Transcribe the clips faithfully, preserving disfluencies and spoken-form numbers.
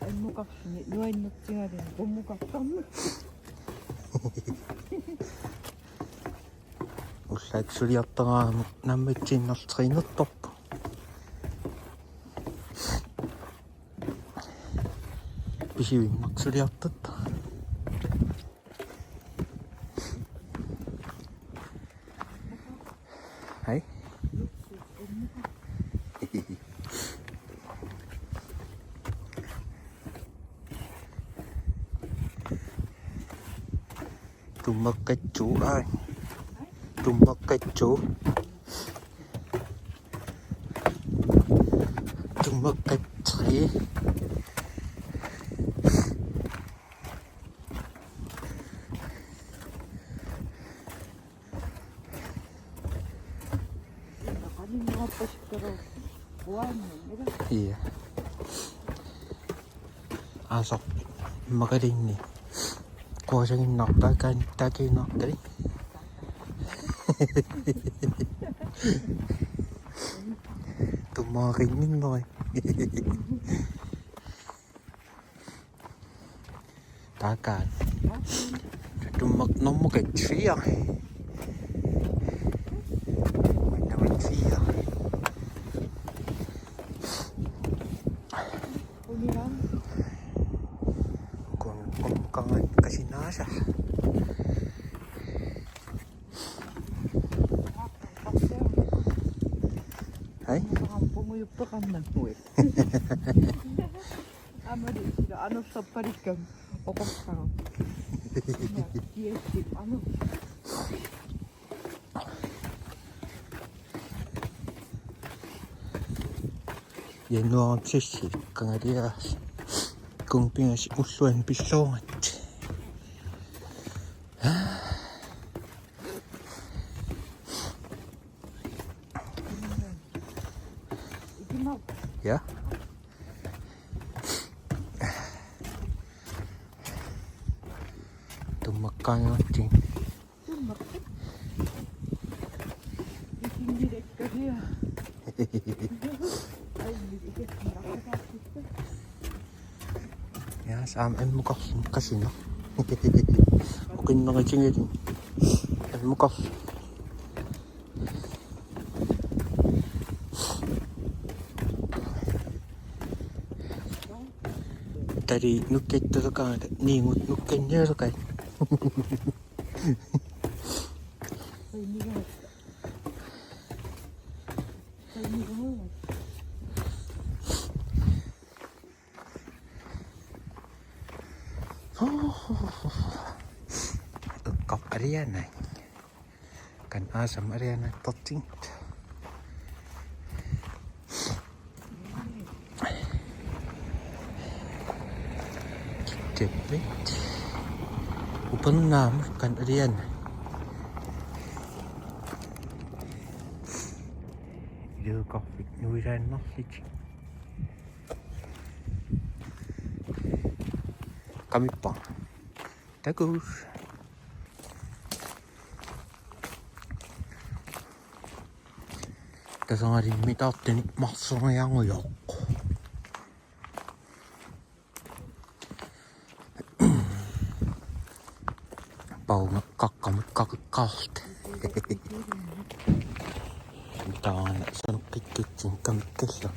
Ammukarluni nuannertigaluni qummukartarneq. Ullaaq suliartaraamik nammitsiinnarluinnartorpoq. Pisivinnarluinnartut. Hej. Tummeqqittu, aa. Tummeqqittu. Tummeqqittu. Ia. Aasaq immaqalinni quasaginnarpaa kaan takiinnartalik. Tummaaqinninneri. Taakaat. Tummeq nummer tre. Nummer fire. Kun qummukarnani qasinaasa. Hej. Aamma sila anerlerpalikkami oqortarpoq. Kiassip aner. Januar sissi qangalia kung pingas ulluan pilluungat. Ja. Tummeqqaangaatsi. Ja, saam ammukarluni qasina. Oqinneritigilu. Ammukar. Tali nukkattulakaat, niingut nukkannialakaat. Ukkap arianai. Kan aasam arianai torting. Kittepit. Upernaamik kan arianai. Iluukarfik nuilaannarlutik. Qamippara. Takuss. Tasangalimmi taartunik marsoriangujoq. Paumeqqaqqamik qaqeqqaarluta. Taanna saneqqikkutsigit kamikkallu.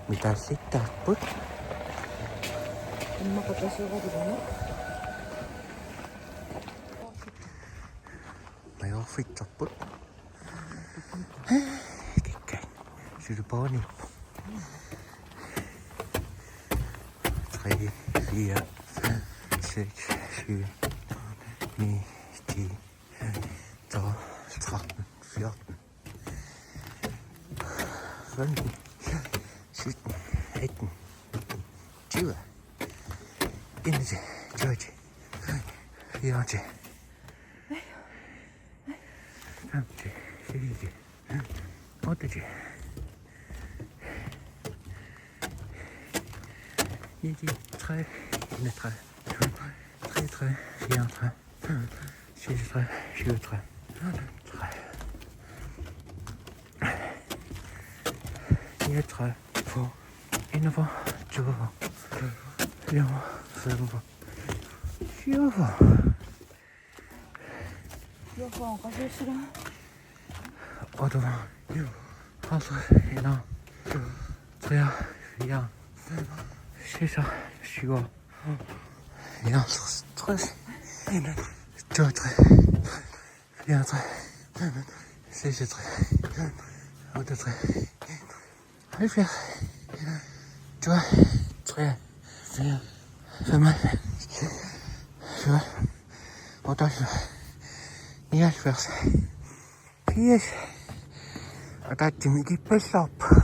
Mitaallittaapput. Immaqa taseralugama. Majoorfittarput. Kikka. Suli pooni. Tre, fire, fem, seks, syv, ni, ti, tolv, tretten, fjorten, femten, sytten, atten, nitten, tyve, enogtyve, toogtyve, fireogtyve, femogtyve, seksogtyve, otteogtyve, niogtyve, tredive, enogtredive, treogtredive, Tre, fire, tre, seks, tre, syv, tre, tre, niogtredive, fyrre, enogfyrre, toogfyrre, fireogfyrre, femogfyrre, syvogfyrre. Fireogfyrre, qassit? Otteogfyrre, halvtreds, enogfyrre, treogfyrre, seksogfyrre, syvogfyrre, enoghalvtreds, toogtres, fireogtres, seksogtres, otteogtres, halvfjerds, toogtres, femoghalvfems, otteoghalvfems, nioghalvfems, firs. Ataatsimik ikippassaarpoq.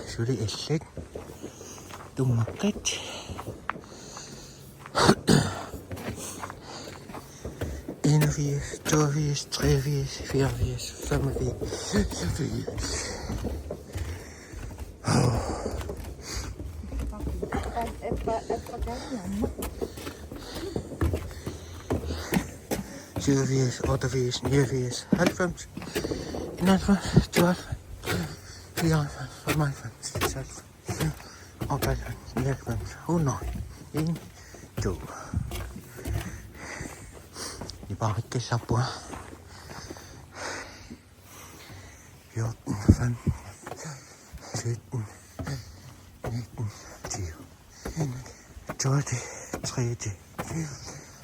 Suli allat. Tummakkat. Enogfirs, toogfirs, treogfirs, fireogfirs, femogfirs, seksogfirs. Syvogfirs, otteogfirs, niogfirs, halvfems, enoghalvfems, tooghalvfems, fireoghalvfems, femoghalvfems, seksoghalvfems, otteoghalvfems, nioghalvfems, hundrede. En, to. Nipaarikkallarpunga. Fjorten, femten, sytten, nitten, tyve, toogtyve, treogtyve,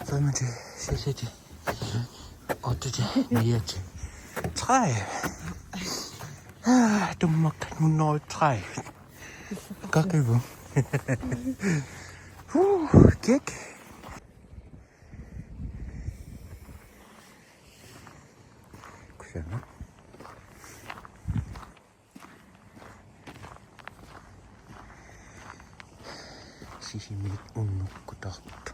femogtyve, seksogtyve, otteogtyve, niogtyve, tredive. Ah, tummakkat, hundrede tredive. Kakkeevunga. Uh, kiak. Kusanaq. Sisimiut unnukkutartut.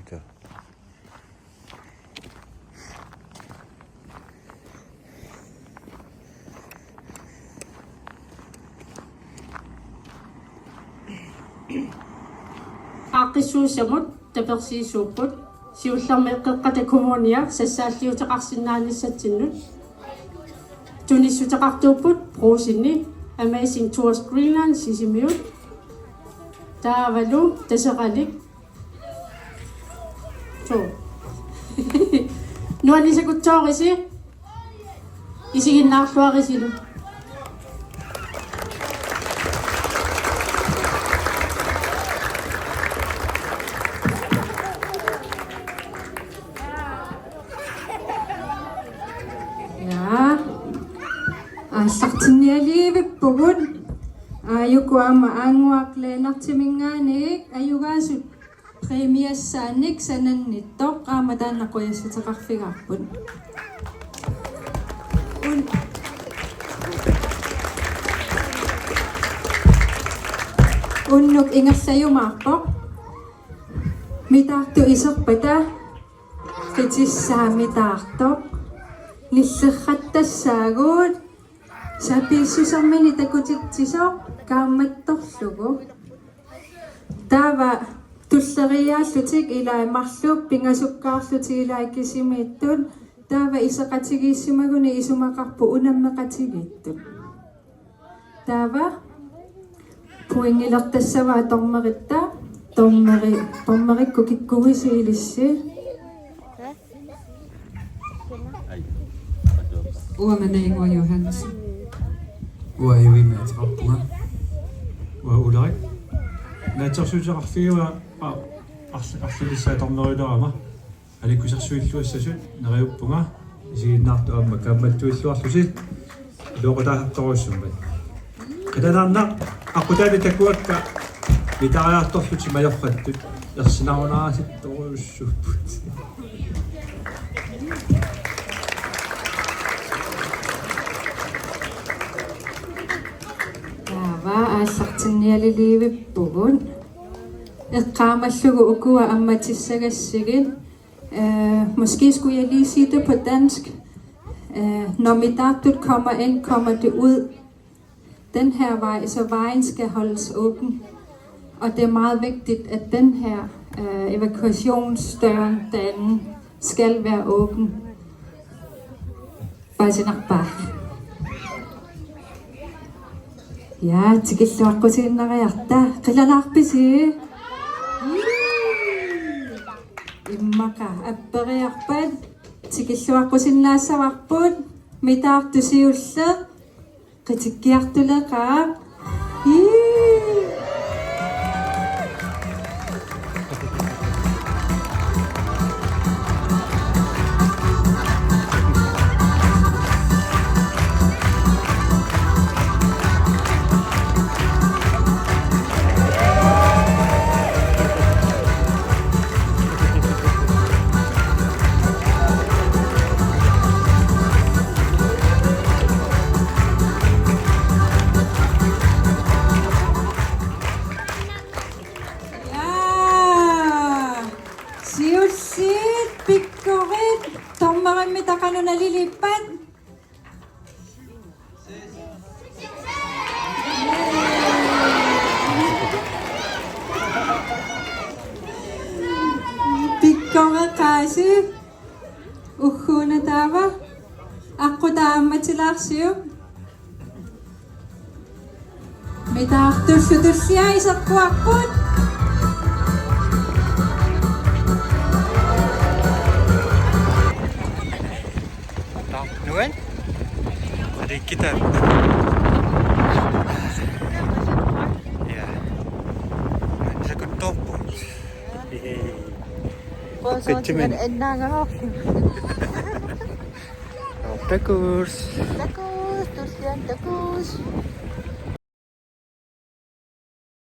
Ita. Aaqqissuussamut tapersiisuupput siullermik Qeqqata Kommunia sassaalliuteqarsinnaanissatsinnut. Tunissuteqartuupput Brugsenip Amazing Tours Greenland Sisimiut. Taavalu Taseralik. Suu. Nuannisakutsoorisi. Isiginnaarluarisilu. Ja. Aallartinnialivippugut. Aajuku aamma Aannguaq Lennartiminngaanniit ajugaasut præmiassaannik sanannittoq aamma taanna qujassuteqarfigaarput. Un-, unnuk ingerlajumaarpoq. Mitaartut iserpata qitissaa mitaartoq. Nillerrattassaagut. Sapiissusermini takutitsisoq kaammattorlugu. Taava tulleriiaallutik ilai marluk pingasukkaarlutik ilai kisimiittut. Taava iseqatigiissimaguni isumaqarput unammeqatigiittut. Taava pointilertassavaa dommeritta, dommeri-, dommerikkut kikkuuisi ilissi. Uanga Nangua Johansen. Uanga Evima ateqarpunga. Uanga Ulrik. Naatsorsuuteqarfigiuara, a-, arl-, arlalissaa dommerilerama. Aliikkusersuilluassasut neriuppunga, isiginnaartut aamma kaammattuilluarlusi iluaqutaasartorujussuummat. Qilanaarnaq aqqutaani takuakka mitariartorlutik majorrattut ersinarunarasittorujussuupput. Taava aallartinnialilivippugut. Eqqaamallugu ukua ammatissagassigit. Øh, måske skulle jeg lige sige det på dansk. Øh, når mitaartut kommer ind, kommer det ud. den her vej, så vejen skal holdes åben. Og det er meget vigtigt, at den her øh, evakuationsdøren derinde skal være åben. Paasinarpa? Ja, tikilluaqqusiinnariarta. Qilanaarpisi? Immaqa apperiarpat tikilluaqqusinnaassavarput, mitaartut siulleq qitikkiartuleqaaq. Ii. Ja. Siulliit pikkorik dommerimmita qanoq naliliippat? Pikkoreqaasi. Ugguuna taava. Aqqut aamma tilaarsiuk. Mitaartullu tullia iserpuarput. Nuan? Ada kita. Ja. Sakuttorput. Qoosoortitat annaangaroorlugit. Takuss. Takuss, tulliani takuss.